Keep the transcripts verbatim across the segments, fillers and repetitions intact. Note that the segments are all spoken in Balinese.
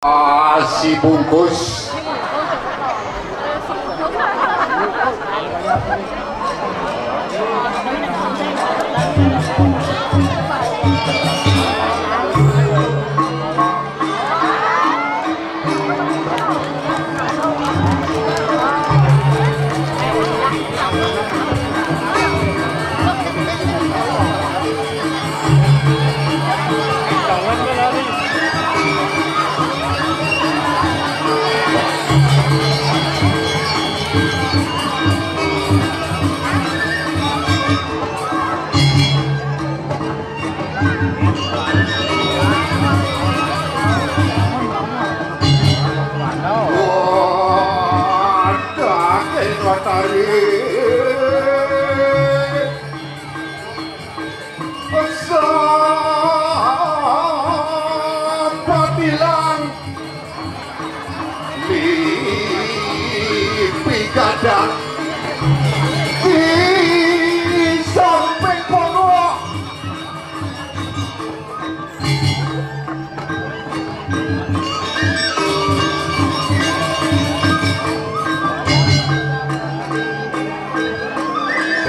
Ah, si bungkus. Wah, kakek Batari. Sapa bilang mimpi gadang di samping pondok.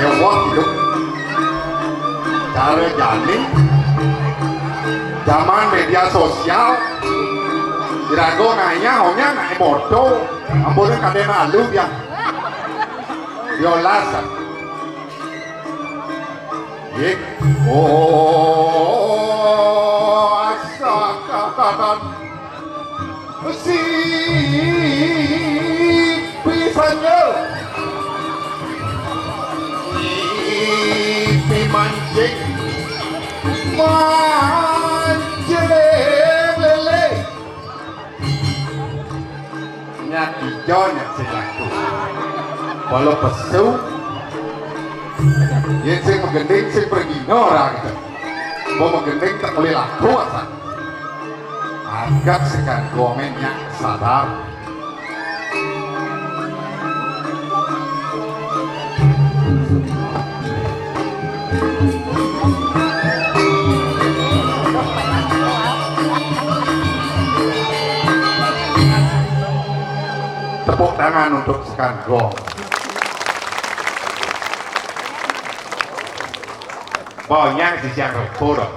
Ewah, hidup. Cara jani zaman media sosial, iraga ngayah, onya naik moto, ampun kadén alu dia. Yolas. Yik. Oh, asa katakan si pisannya. Pimancing. Mancing lele. Nyak ijo nyak sing laku. Walau pesu, yén sing magending sing pragina ora gitu. Bo magending tak boleh laku asal. Agak sekan gomen nyak sadar. Tepuk tangan untuk Sekan Gong. Banyak sih yang rokok dong.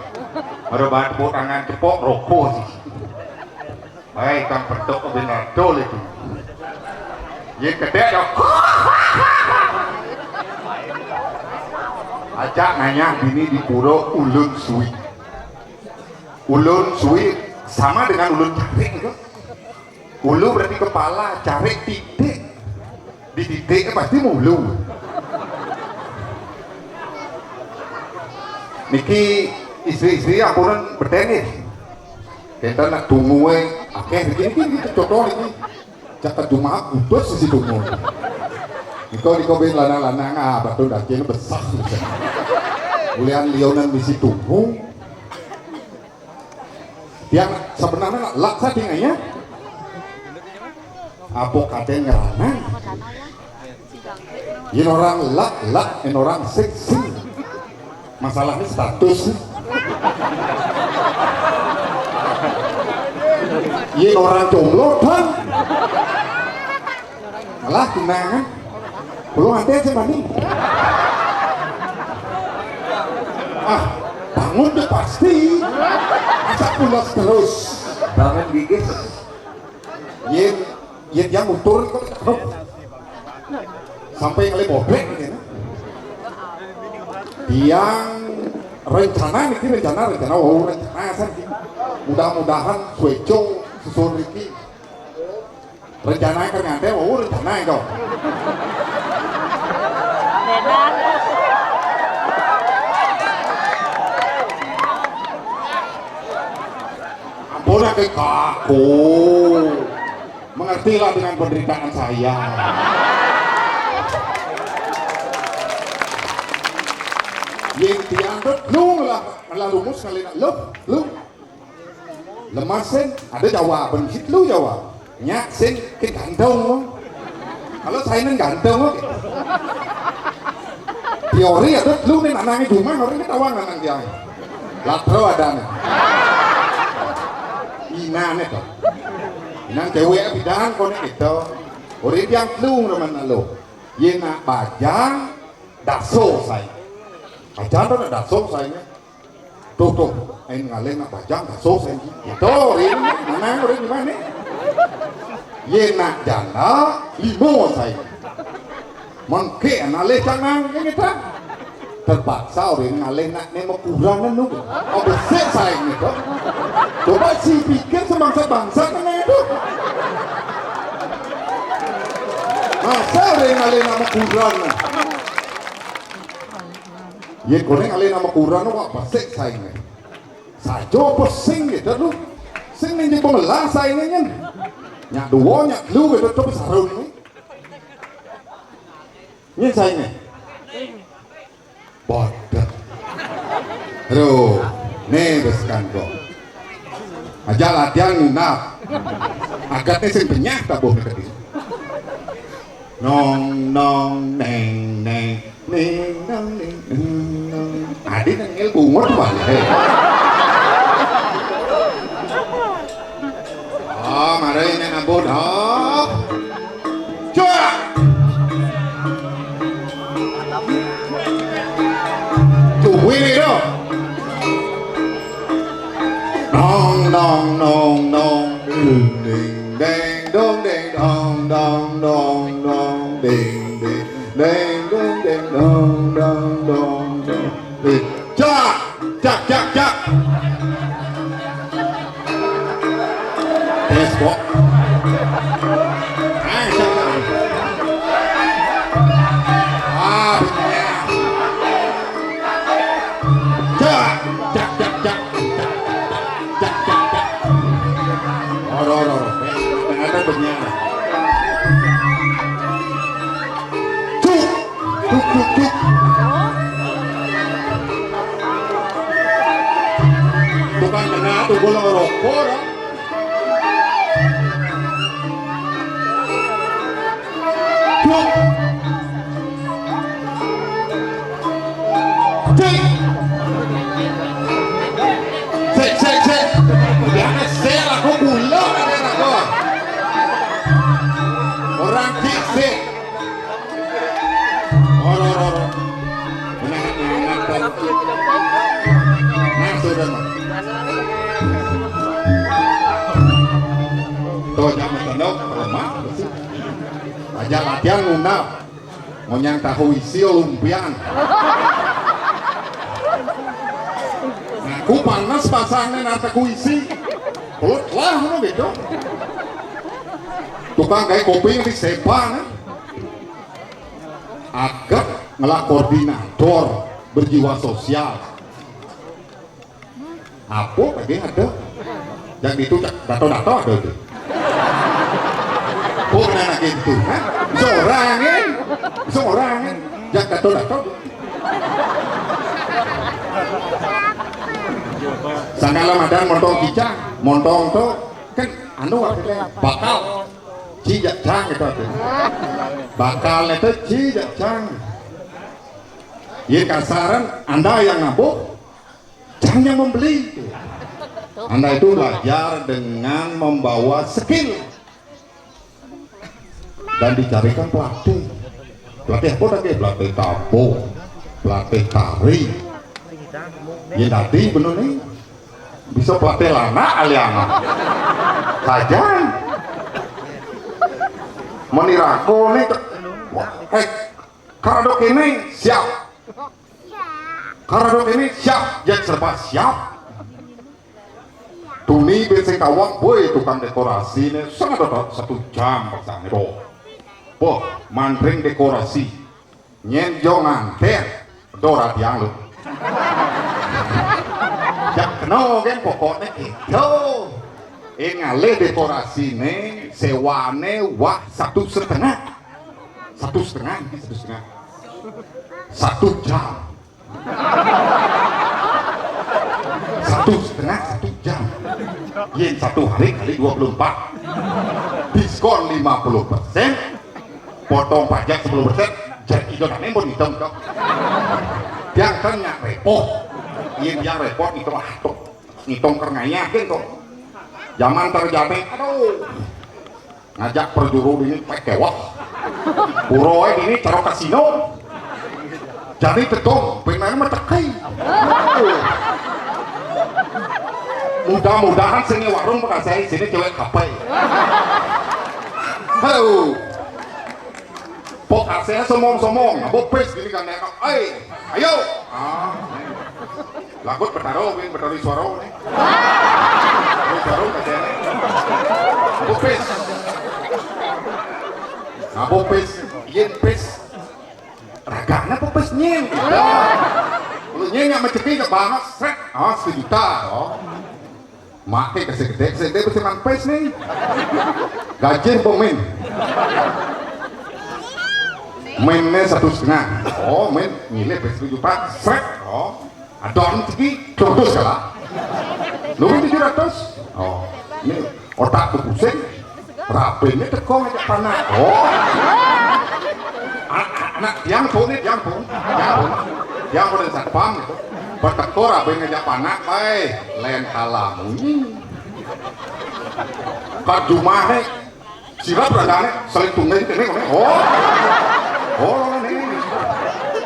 Baru banget tepuk tangan, tepuk rokok sih. Baik, kang petuk benar dol itu. Yén kedék ya. Ajak ngayah bini di pura Ulun Suwi. Ulun Suwi sama dengan ulun carik itu. Ulu berarti kepala, carik titik. Di titik pasti mulu. Niki istri-istri ampunan betén nggih. Kénten nak tunggué akéh niki, niki, niki contoh niki. Cak Jumaat putus si tunggu. Niko, niko bin lanang-lanang, ah, batu daging besar. Bulian lionan misi tunggu. Tiang sebenarnya nak lak saking ayah. Apa kadén ngeranang? Yén orang lak, lak, yén orang sing, sing. Masalahnya status. Yén orang jomblo, bang. Alah, tunangan. Belum ada aja, Mani. Ah, bangun tuh pasti. Masa pulas terus. Bangun gigis. Yén, yén yang mutur kok. Sampai ngalih bobrek gitu. Yang rencana niki, rencana, rencana, oh, rencana, san. Mudah-mudahan suéco susun niki. Rencana kan nganté, oh, rencana itu. Ampun, aku kaku. Mengertilah dengan penderitaan saya. Yén tiang lu lah, lah rumus kali nak lu, lu. Lemas sing, ada jawaban gitu lu jawab. Nyak sing ke ganteng lo. Kalau saya neng ganteng lo. Teori ada lu nih nanangnya cuma orang ini tawang nanang dia. Latro ada nih. Ina nih tuh. Nang cewek bidang kono itu. Orang yang lu teman lu. Ye nak bajang, daso saya. Bajang tu nak daso saya. Tuh, tuh, ain ngalih nak bajang, daso saya. Itu, orang ini, mana orang di mana? Ye nak janda, limo saya. Mengke ngalih canang, ini tak. Terpaksa orang ngalih nak ni mau kurang kan tu. Oh, besik saya ni tu. Coba si pikir sebangsa-bangsa kan ni tu. Masa orang ngalih nak mau kurang ni. Ye, kono ngalih nak mau kurang, wah, besik saya ni. Sajo pesing gitu tu. Sing ni pembelah saya ni kan. Nyak dua, nyak lu gitu tu sarung ni. Ni saya ni. Bodoh. Aduh, ni besekan kok. Aja latihan ngunap. Agat ni sing penyah tak boleh kediri. Nong, nong, neng, neng, neng, nong, neng, neng, nong. Adi nengil bungut balik. Oh, mari ini nabut. Oh. Cak. Tuwi nih, dong. Nong, nong, nong, nong. Ding, ding, ding, dong, ding, dong, dong, dong, dong, ding, ding, ding, dong, ding, dong, dong, dong, dong. Cak, cak, cak, cak. Tes, kok. Ah, cak. Ah, bener. Cak, cak, cak, cak. Cak, cak, cak. Ora, ora, ora. Ternyata bener. Cuk, cuk, cuk, cuk. Tukang kena tuh gula rokok. Cuk. Cik. Sik, sik, sik. Jangan sik, aku gula, aku. Orang cik, sik. Ora, ora, ora. Menahan, menahan, menahan. Nah, sudah, Mas. Tuh, jangan tendok, lemah. Aja latihan ngundang. Ngonyang tahu isi lumpian. Aku panas pasangnya nata ku isi. Pelut lah, ngono gitu. Tukang kayak kopi yang di Sepa, nah. Agak ngelah koordinator berjiwa sosial. Apa lagi ada? Yang itu cak dato-dato ada itu. Oh, kena lagi itu, ha? Seorang kan? Seorang kan? Yang dato-dato. Sangkala madan montong kicang, montong tu kan anu artinya bakal. Cijak cang itu artinya. Bakal itu cijak cang. Ye kasaran anda yang nabuh, cang yang membeli. Anda itu belajar dengan membawa skill dan dicarikan pelatih. Pelatih apa lagi? Pelatih tabuh, pelatih tari. Ya tadi bener nih. Bisa pelatih lana aliana. Sajan. Menirako nih. Eh, kalau dok ini siap. Karadok ini siap, ya serba siap. Tuni benseng kawang, boy tukang dekorasi nih, setengah dodok satu jam paksane boh. Boh, mantring dekorasi. Nyen jo nganten, do radiang lu. Jak keno kan pokoknya gitu. Eh ngalih dekorasi nih, sewane wah satu setengah. Satu setengah, satu setengah. Satu jam. Satu setengah, satu jam. Yen satu hari kali dua puluh empat. Diskon lima puluh persen, potong pajak sepuluh persen, jadi itu namanya mau ngitung tuh. Dia kan nyak repot. Yen dia repot ngitung ah tuh. Ngitung kerngayakin tuh. Zaman terjadi, aduh. Ngajak perjuru dini pek kewah. Pura ae dini cara kasino. Jadi tedong, pengen mah cekei. Mudah-mudahan sing warung bekasih sini cewek kape. Halo. Pok asih somong-somong, ngabo pis gini kan, eh, ayo. Ah. Lagut betaro, win betaro suara nih. Betaro suara kasih. Ngabo pis. Ngabo pis, yen pis. Ragana apa pis nyen? Kalau nyen yang mencekik ke banget, sret. Ah, sejuta, oh. Mak ke kasih gede, kasih gede pasti man pes nih. Gaji apa min? Minnya satu setengah. Oh, min nilai pes tujuh empat, sret. Oh, adon tinggi, terus kalah. Lu tujuh ratus. Oh, ini otak tuh pusing. Rabine teko ngajak panak. Oh. A-, a-, anak tiang pun nih, tiang pun. Tiang pun. Tiang pun satpam gitu. Pas teko rabin ngajak panak, bae. Lain kalah munyi. Ka jumah nih. Sirap ragane, saling tunggain kene, kene. Oh. Oh, ini, ini.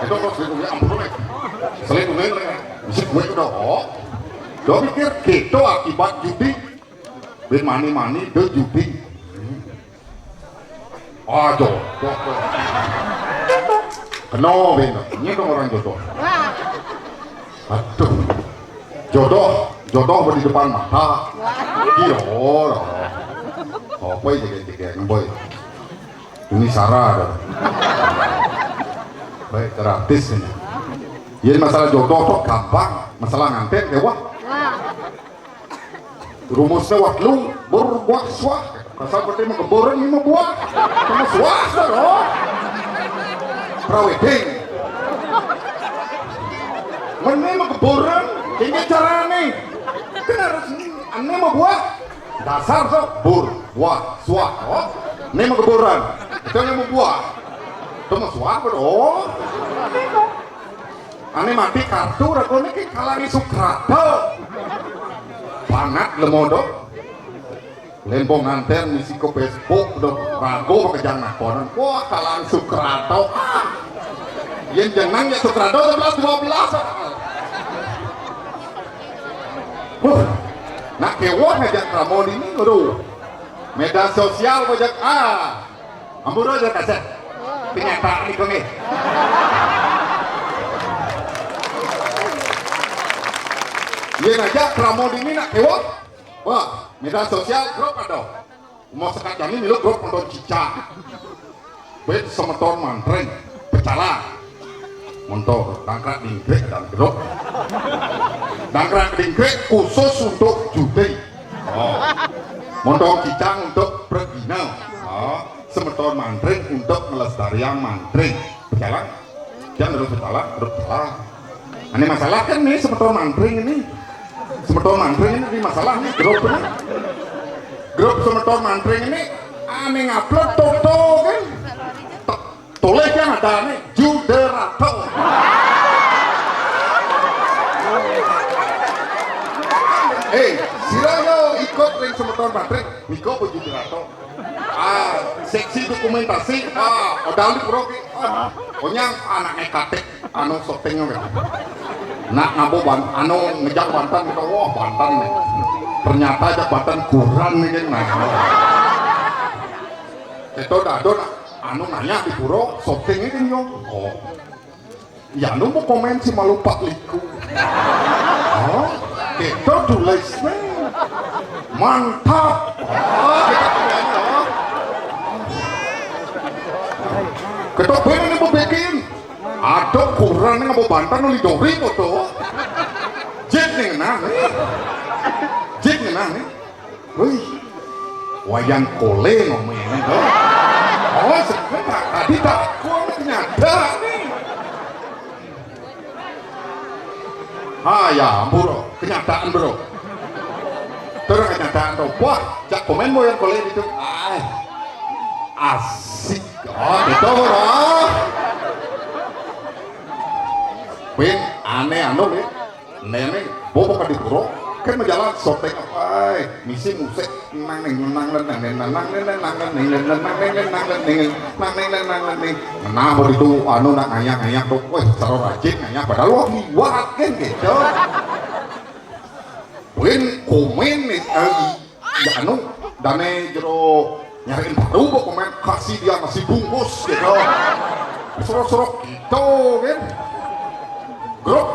Itu kok saling tunggain, ampun, nih. Saling tunggain, nih. Bisa gue udah, oh. Gue pikir gitu akibat judi. Bin mani-mani, do judi. Ah, jodoh, jodoh. Kena, bin. Ini dong orang jodoh. Aduh. Jodoh, jodoh di depan mata. Iya, oh. Apa ya, jaga-jaga, boy? Ini Sarah, dah. Baik, gratis ini. Jadi masalah jodoh tuh gampang, masalah nganten ya, wah. Rumusnya wah lu berbuah suah. Pasal berarti mau keburan lima buah. Sama suah, loh. Prawedding. Mene mau keburan, ini carane. Kan harus ini, ane mau buah. Dasar tuh, bur, buah, suah, oh. Ini mau keburan. Itu yang mau buah. Itu mau suah, oh. Ane mati kartu, rago niki kalangi Sukrata. Panat lemodo. Lembong nganten misi ke Facebook do rago kejang nakonan. Wah, kalangi Sukrata. Ah. Yen jeneng ya Sukrata sebelas dua belas. Wah. Nak kewah ngajak Ramon ini, aduh. Media sosial ngajak, ah. Ampura aja kasih. Kenyataan itu nih. Iya aja Pramod ini nak kewok. Wah, media sosial grup ada. Mau sekat jani milu grup nonton cicak. Bet semeton mantren, pecalang. Montor dangkrak dingkrik dan grup. Dangkrak dingkrik khusus untuk judi. Oh. Montor cicak untuk pergina. Oh. Semeton mantring untuk melestariang mantring. Pecalang. Jangan terus pecalang, terus pecalang. Ini masalah kan nih semeton mantring ini. Semeton mantring ini, ini masalah nih grup ini. Grup semeton mantring ini ane ngupload foto kan. T-, tulis yang ada nih Juderato. Eh, sira yo ikut ring semeton mantring. Niko apa Juderato? Ah, seksi dokumentasi. Ah, odali bro ki. Ah, pokoknya anaknya katik anu syuting kan. Nak ngabo ban-, anu ngejak Banten gitu. Wah, Banten nih. Ternyata aja Banten kurang nih kan. Nah. Itu dah ada nak anu nanya di pura syuting ini yo. Oh. Ya, lu mau komen si malu pak liku. Oh, kita tulis nih. Mantap. Oh, kita komen, oh. Kita komen ini mau bikin. Ada kurang nih, mau Banten lu didori foto. Jit nih, nah, nih. Jit nih, nah, nih. Wih, wayang kole ngomongnya, tuh. Oh, sebentar. Tadi tak, kok nyata nih. Ah, ya, ampun, bro. Kenyataan, bro. Terus kenyataan, tuh. Wah, cak komen mau yang kole itu. Ah, asik. Oh, gitu, bro. Win, aneh, anu, nih. Nene, bobo ka di pura. Kan mau jalan syuting apa? Misi musik nang ning nang ning nang ning nang ning nang ning nang ning nang ning nang ning nang ning nang ning nang ning. Kenapa itu anu nak ngayang-ngayang tuh? Wah, cara rajin ngayang padahal wah liwat kan gitu. Win komen nih, eh, ya anu, dane jero nyariin baru kok komen kasih dia nasi bungkus gitu. Sorok-sorok gitu kan. Grup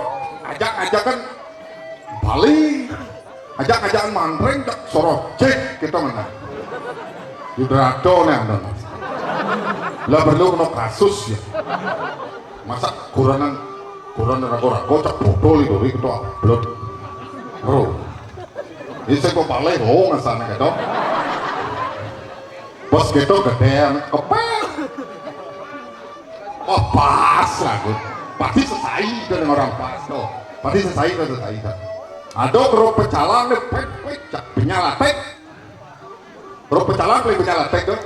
ajak-ajakan Bali, ajak-ajakan mantreng tak sorok cek kita mana. Yudrato nih anu. Lah perlu kena kasus ya. Masa kuranan kuranan rago-rago cak botol itu ri ketua upload. Bro. Ini saya kok balik lo ngasana gitu. Bos gitu gedean kepel. Wah pas lagu. Pasti sesai itu dengan orang pas tuh. Pasti sesai itu sesai itu. Ada grup pecalang nih, pek pek cak penyalatek. Grup pecalang nih penyalatek tuh.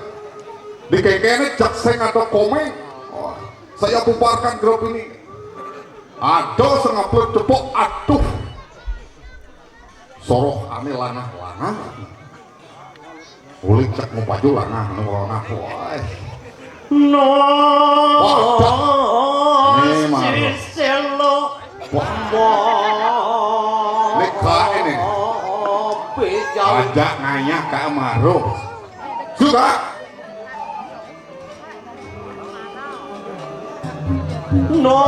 Di kekene cak sing atau komen. Wah, saya bubarkan grup ini. Ada sing upload cepok aduh. Soroh ane lanah-lanah. Uling cek mau baju lanah, anu lanah, wah. No. Wah, dah. Nih, Mar. Siselo. Wah. Nek kae nih. Bejal. Ajak ngayah ka Amaro. Suka. No.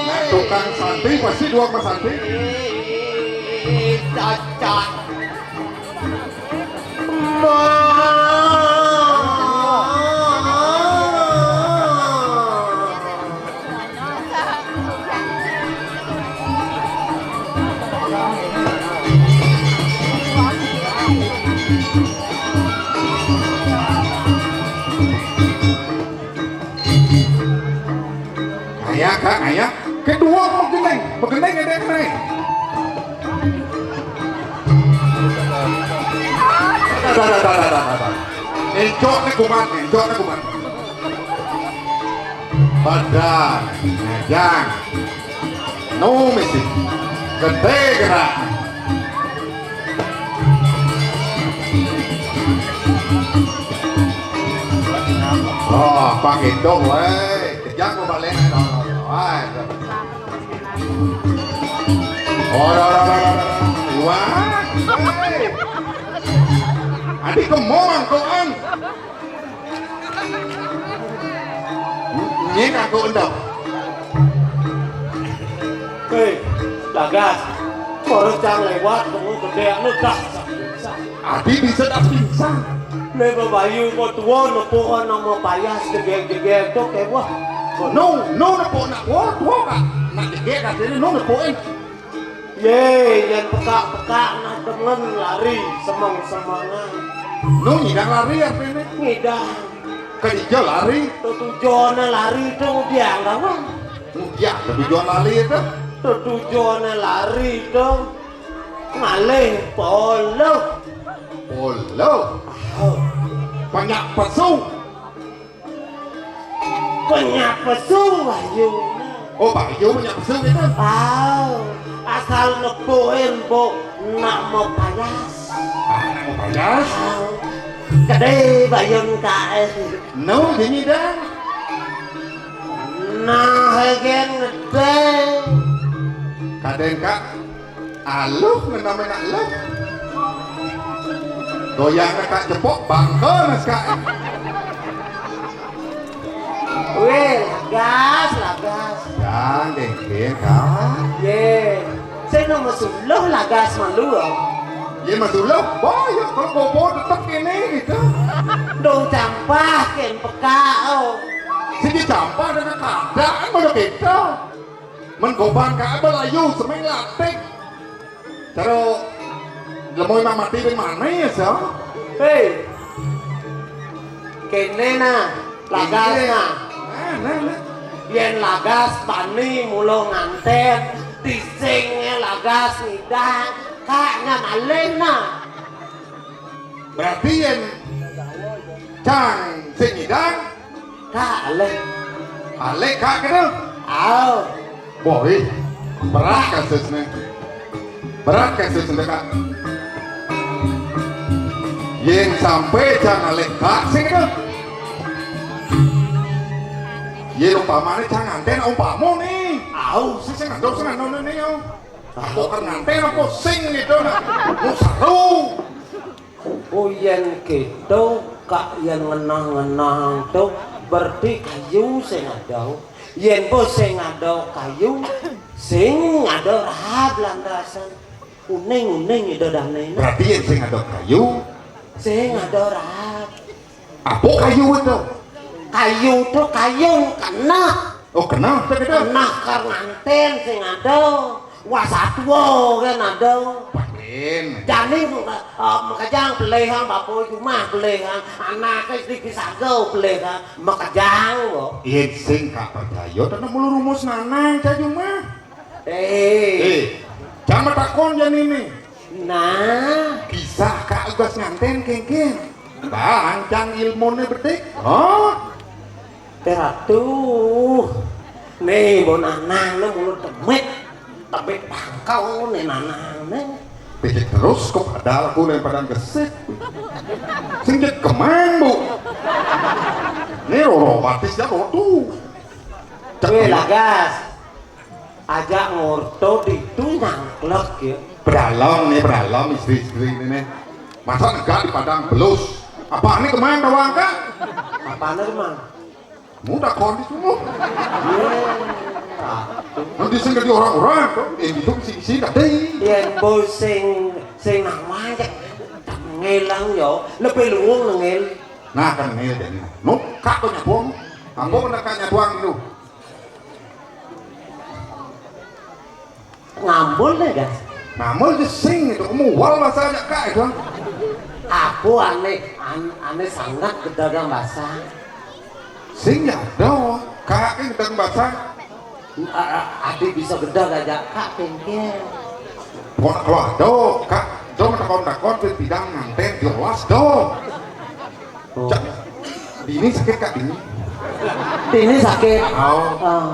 Nah, tukang santi pasti dua mas santi. Cacat. Ma. Ayah, Kak, ayah. Kedua, begendeng. Begendeng ada yang naik. Dah, dah, dah, dah, dah, dah. Encok ni kumat, encok ni kumat. Badan, ngajang. No mesti. Gede gerak. Oh, Pak Gendong, weh. Kejang mau balik. Wah, ora, ora, ora, ora. Wah. Hei. Adi kemong koan. Nyek aku endok. Hei, Dagas. Baru cang lewat, tunggu gede anu dah. Adi bisa dah pingsan. Nih babayu mau tua nepuk nama payas jegel-jegel tuh kayak wah. No, no nepuk nak wah, tua kak. Nak jegel katanya no nepukin. Ye, yen pekak-pekak nah demen lari semeng-semengan. Nu ngidang lari apa ini? Ngidang. Kan ijo lari. Tetujone lari itu dia enggak wah. Mudian tujuan lari itu. Tetujone lari itu ngalih polo. Polo. Oh. Banyak pesu. Penyapesu Bayu. Oh, Bayu penyapesu gitu. Tahu. Asal nepuin bu nak mau payas. Ah, nak mau payas. Tahu. Gede Bayun kae. No, gini dah. Nah, hegen gede. Kadang kak. Aluh, ngename nak luh. Goyang kak cepok, bangko nas kak. Weh, lagas, lagas. Jang, genggen, kak. Ye, saya nomor suluh lagas malu, oh. Ye, mas suluh, boy, ya, kalau bobo tetep ini, gitu. Dong campah, ken peka, oh. Sini campah dengan kada, kan mana kita. Men goban kae belayu semeng latik. Caro lemoy mamati ben mane ya, so? Hei. Kene nah, lagas nah. Nah, nah, nah. Yen lagas bani mulo nganten, tising lagas ngidang, kak ngan alih nah. Berarti yen cang sing ngidang, kak alih. Alik, Kak, kéto. Au. Boy, berat kasusné. Berat kasusné, Kak. Yén sampé cang alik, Kak, sing kéto. Yén umpamané cang ngantén, umpama né. Au, sing, sing ado, sing ado né, yo. Aku kan ngantén apa sing kéto, nah. Mau seru. Oh, yén kéto, Kak, yén ngenah-ngenah to, berarti kayu sing ado. Yén po sing ado kayu, sing ado rahab lantasan. Uning-uning ida dané. Berarti yén sing ado kayu, sing ado rahab. Apa kayu to? Kayu to, kayu keneh. Oh, keneh, to kéto. Keneh kar ngantén sing ado. Wah, satua kan ado. Patin. Jani, eh, makejang pelihang, bapa jumah pelihang, anaké sedikit saga pelihang, makejang kok. Yén sing Kak percaya, tanah mulu rumus nanang, cah jumah. Eh. Eh, jangan takon jani né. Nah. Kisah Kak ugas ngantén kéngkén. Bang, cang ilmuné bedik. Oh. Té ratu. Né, mbok nanang, né mulut demit. Demit bangkau né nanang, né. Pikir terus kok padahal aku lem padang gesit. Sing jek kemang, Bu. Né roro batis ya rotu. Wé, lagas. Ajak ngorto ditu nyangklek ya. Pedalem né, pedalem istri-istri ini né. Masa negak di padang belus. Apa ini kemang doang, Kak? Apa ini kemang? Muda kondis lu. Iya. Nanti sing jadi orang-orang, eh, itu sing-sing deh. Yén boy sing, sing nang manjek. Ngelang yo, lebih luwung nengil. Nah, kan ngil jadi. Nu, Kak kok nyabuang. Apa kena Kak nyabuang lu? Ngambul deh, Gas. Ngambul je sing itu, kamu wal bahasa aja, Kak, itu. Aku ané, an-, ané sangat gedagang basah. Sing ya, dah, Kak, ini gedagang basah. A-, a-, adi bisa gedeg aja, Kak, kéngkén. Pokoknya kalau ada, Kak, dong takon-takon, pin pidang ngantén, diolas, dong. Oh. Cak, dini sakit, Kak, dini? Dini sakit. Oh. Ah.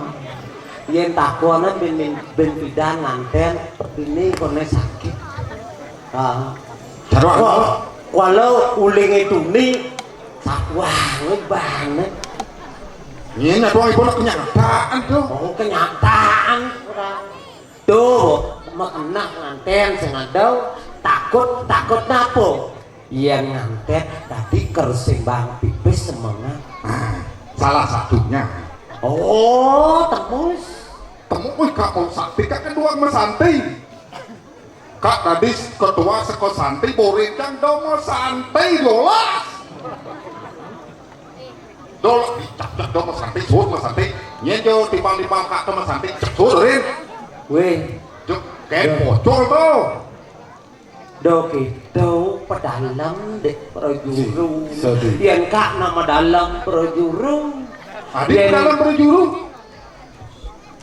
Yén takonan bin, bin, bin pidang ngantén, dini koné sakit. Ah. Jadwal. Wah, walau uling itu ni, sakuang banget. Ini tuh ibu kenyataan tuh. Oh, kenyataan. Tuh, makenah ngantén sing ada, takut, takut napa? Yén ngantén dadi kersing bang pipis semengan. Nah, salah satunya. Oh, tembus. Temu, wih, Kak, mau santi, Kak, kedua sama santi. Kak, tadi ketua seko santi, borin kan dong mau santi, dolas. Dol, dicak-cak dong, Mas Santi, suut, Mas Santi. Nyén jo timbal-timbal Kak to, Mas Santi, cek suut, Rin. Wéh. Juk, kén bocor to. Do kéto pedalem dék prajuru. Sedih. Yén Kak nama dalem prajuru. Adi yén pedalem prajuru.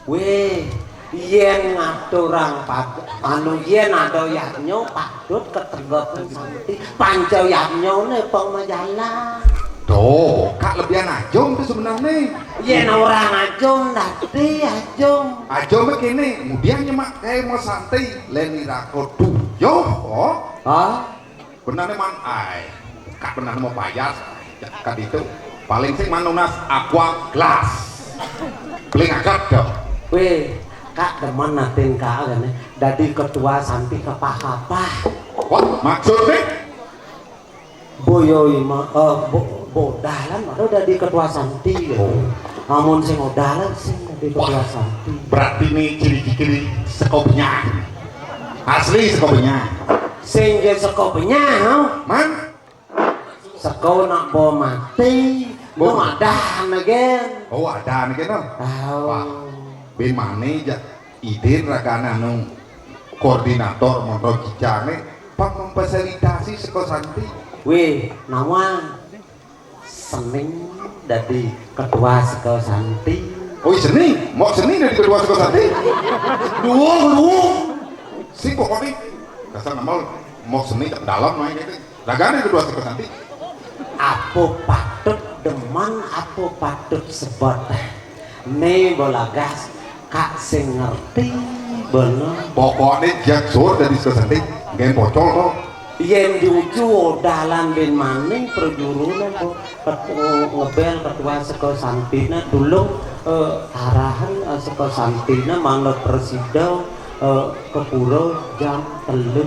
Wéh, yén ngaturang pad-, anu, yén ada yadnya, patut ketegep santi. Panca yadnyané pang majalan. Tuh, Kak lebihan ajum tuh sebenarnya. Yén orang ajum, dadi ajum. Ajum kéné, kemudian nyemak kayak mau santi, leni rakotu. Yo, oh. Hah? Benarnya man, ay, Kak benar mau bayar, Kak itu paling sing manunas aqua gelas, paling agak dong. Wéh, Kak demen natin Kak kan, dadi ketua santi kapah-kapah. Wah, maksudnya? Boyo ima, eh, bo-, bodalan, ada dadi ketua santi. Oh. Amun sing odalan, sing dadi ketua santi. Berarti ini ciri-ciri sekopnya. Asli sekopnya. Sing je seko benyah, ha? Man? Seko nak bo mati, bo. Lu ada anegen. Oh, ada anegen, no? Tahu. Wah, bin mane ja idin ragana anu koordinator montor kijane, pak memfasilitasi seko santi. Wih, nawang. Seni dadi ketua seko santi. Oh, seni? Mau seni dadi ketua seko santi? Duh, duh. Sing pokoknya kasar nama mau seni tak dalam main gitu. Lagane ketua seko santi. Apa patut demen, apa patut sebot? Né bolagas, Kak sing ngerti bener. Pokokné jak suwur dadi Seka Santi, nggih pocol to. Yén juju odalan bin maning prajuruna, Bu. Ket-, ngebel ketua Seka Santina, tulung, eh, arahan, eh, Seka Santina manut prasida, eh, ke pura jam telu.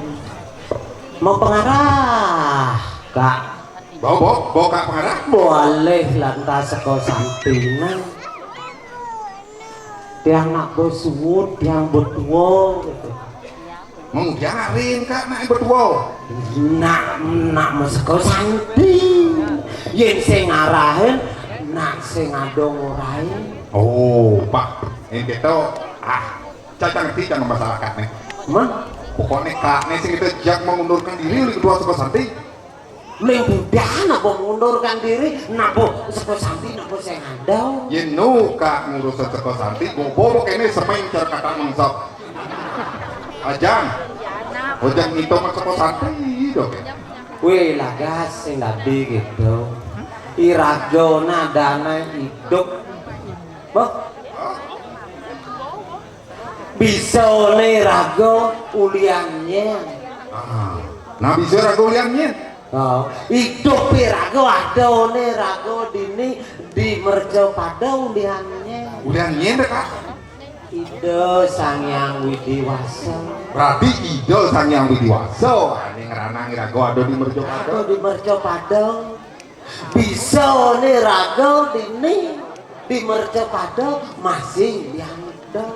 Mau pengarah, Kak. Bawa, bawa, bawa Kak pengarah. Boleh lantas Seka Santina. Tiang nak besuwur, tiang betua gitu. Mung tiang arin, Kak, nak betua. Nak, nak meseka santi. Yén sing ngarahin, nak sing ada ngurahin. Oh, Pak. Yén gitu, ah, cacang ti jangan masyarakat nih. Mah? Pokoknya Kak, nih sing kita jak mengundurkan diri oleh ketua Seka Santi. Ming budan apa mengundurkan diri, napa Seka Santi, napa sing ada? Yén nu Kak ngurus Seka Santi, bobo kéné semeng cara kata mengsop. Ajang. Ojang ngitung Seka Santi, dok. Wéh, lagas sing dadi gitu. Iraga nadana idup. Bah. Bisané raga ulian nyén. Ah. Nah, bisa raga ulian nyén. Oh, idup raga adané raga dini di mercapada ulian nyén. Ulian nyén, Kak? Ida Sang Hyang Widi Wasa. Berarti Ida Sang Hyang Widi Wasa, ané ngranang raga ada di mercapada. Ada di mercapada. Bisané raga dini di mercapada masih ulian Ida.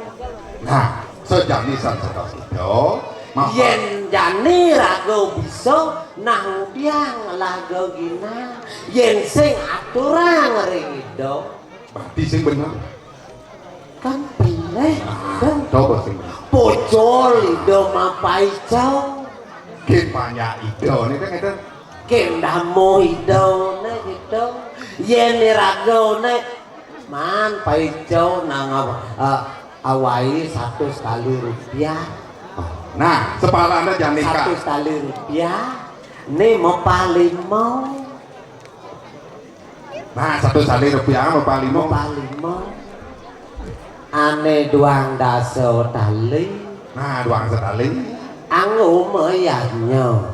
Nah, sejani sang Seka Ida, mapa? Yén jani raga bisa, nah udiang laga gina. Yén sing aturang ring Ida. Berarti sing bener. Kan pilih. Nah, coba sing bener. Pocol Ida mapaica. Kén panjak Ida né kan ngéten. Kén damuh Ida né gitu. Yén raga né man paica nang aw-, a-, awai satus tali rupiah. Nah, sepalana jani, Kak. Satus tali rupiah, né mapah lima. Nah, satus tali rupiah mapah lima. Mapah lima. Ané duang dasa tali. Nah, duang dasa tali. Anggo mayadnya.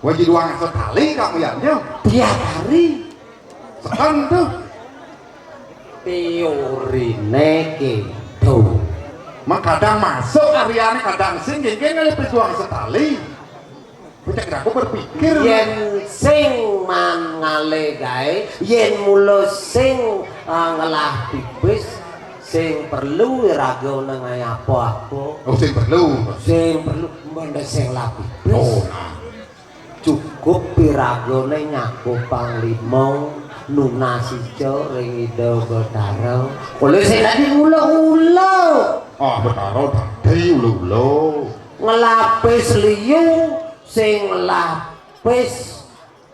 Wajib duang dasa tali kamu yadnya. Tiap hari. Seken tuh. Teoriné gitu. Mah kadang masuk hariané, kadang sing, nggih ngalih duang dasa tali. Pucak aku berpikir. Yén sing man ngalih gaé, yén mula sing, ah, ngelah pipis, sing perlu raga nang apa-apa. Oh, sing perlu. Sing perlu, mbok sing ngelah pipis. Oh, nah. Cukup piragané nyakup panglima, nunas ica ring Ida Betara. Kula sing dadi ula-ula. Ah, Betara dadi ula-ula. Ngelapis liu, sing ngelapis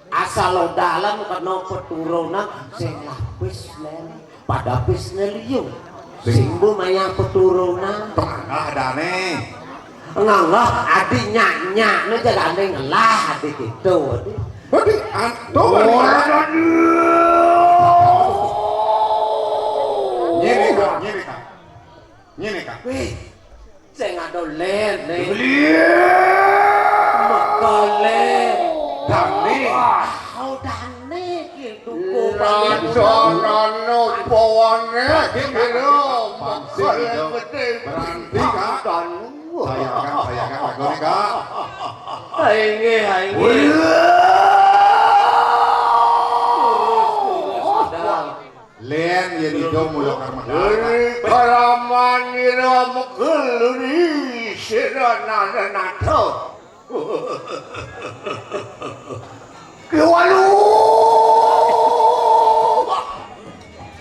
asal odalan kena peturunan, sing ngelapis lén. Pada pis neliu. Sing. Sing bu mayang peturunan. Tengah dane. Nganggah adi nyak-nyak ne jagane ngelah adi gitu, adi. Adi, ah, tuh, adi. Nyene, Kak, nyene, Kak. Nyene, Kak. Wih. Sing ada lén, lén. Lén. Mekale. Dane. Wah, dane ki duku. Lancanane pawane kira mekale gede. Berhenti, Kak. Danu. Sayangkan, sayangkan lagune, Kak. Inggih, inggih. Wih. Terus, terus, sudah. Lén yen ida mula karma. Dene karamanira mekeluri sira nana-nata. Ki walu.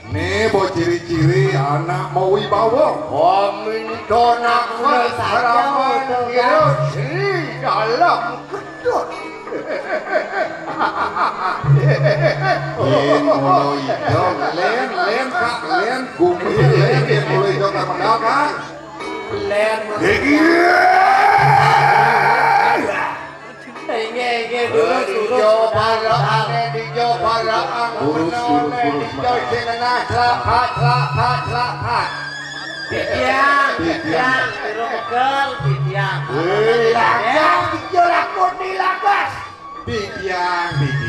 Ne bo ciri-ciri anak mawibawa. Aminta nak karamanira sri dalam Yen mula ida, lén, lén, Kak, lén, gumi, lén, yen mula ida, Kak, Kak. Lén. Iki. Inggih, inggih, durus, durus. Dijo balakan, dijo balakan. Lurus, lurus, lurus, Mas. Tlapak, tlapak, tlapak. Bibiang, bibiang, irung pegel, bibiang. Wih, lagas, iya lakoni lagas. Bibiang, bibiang.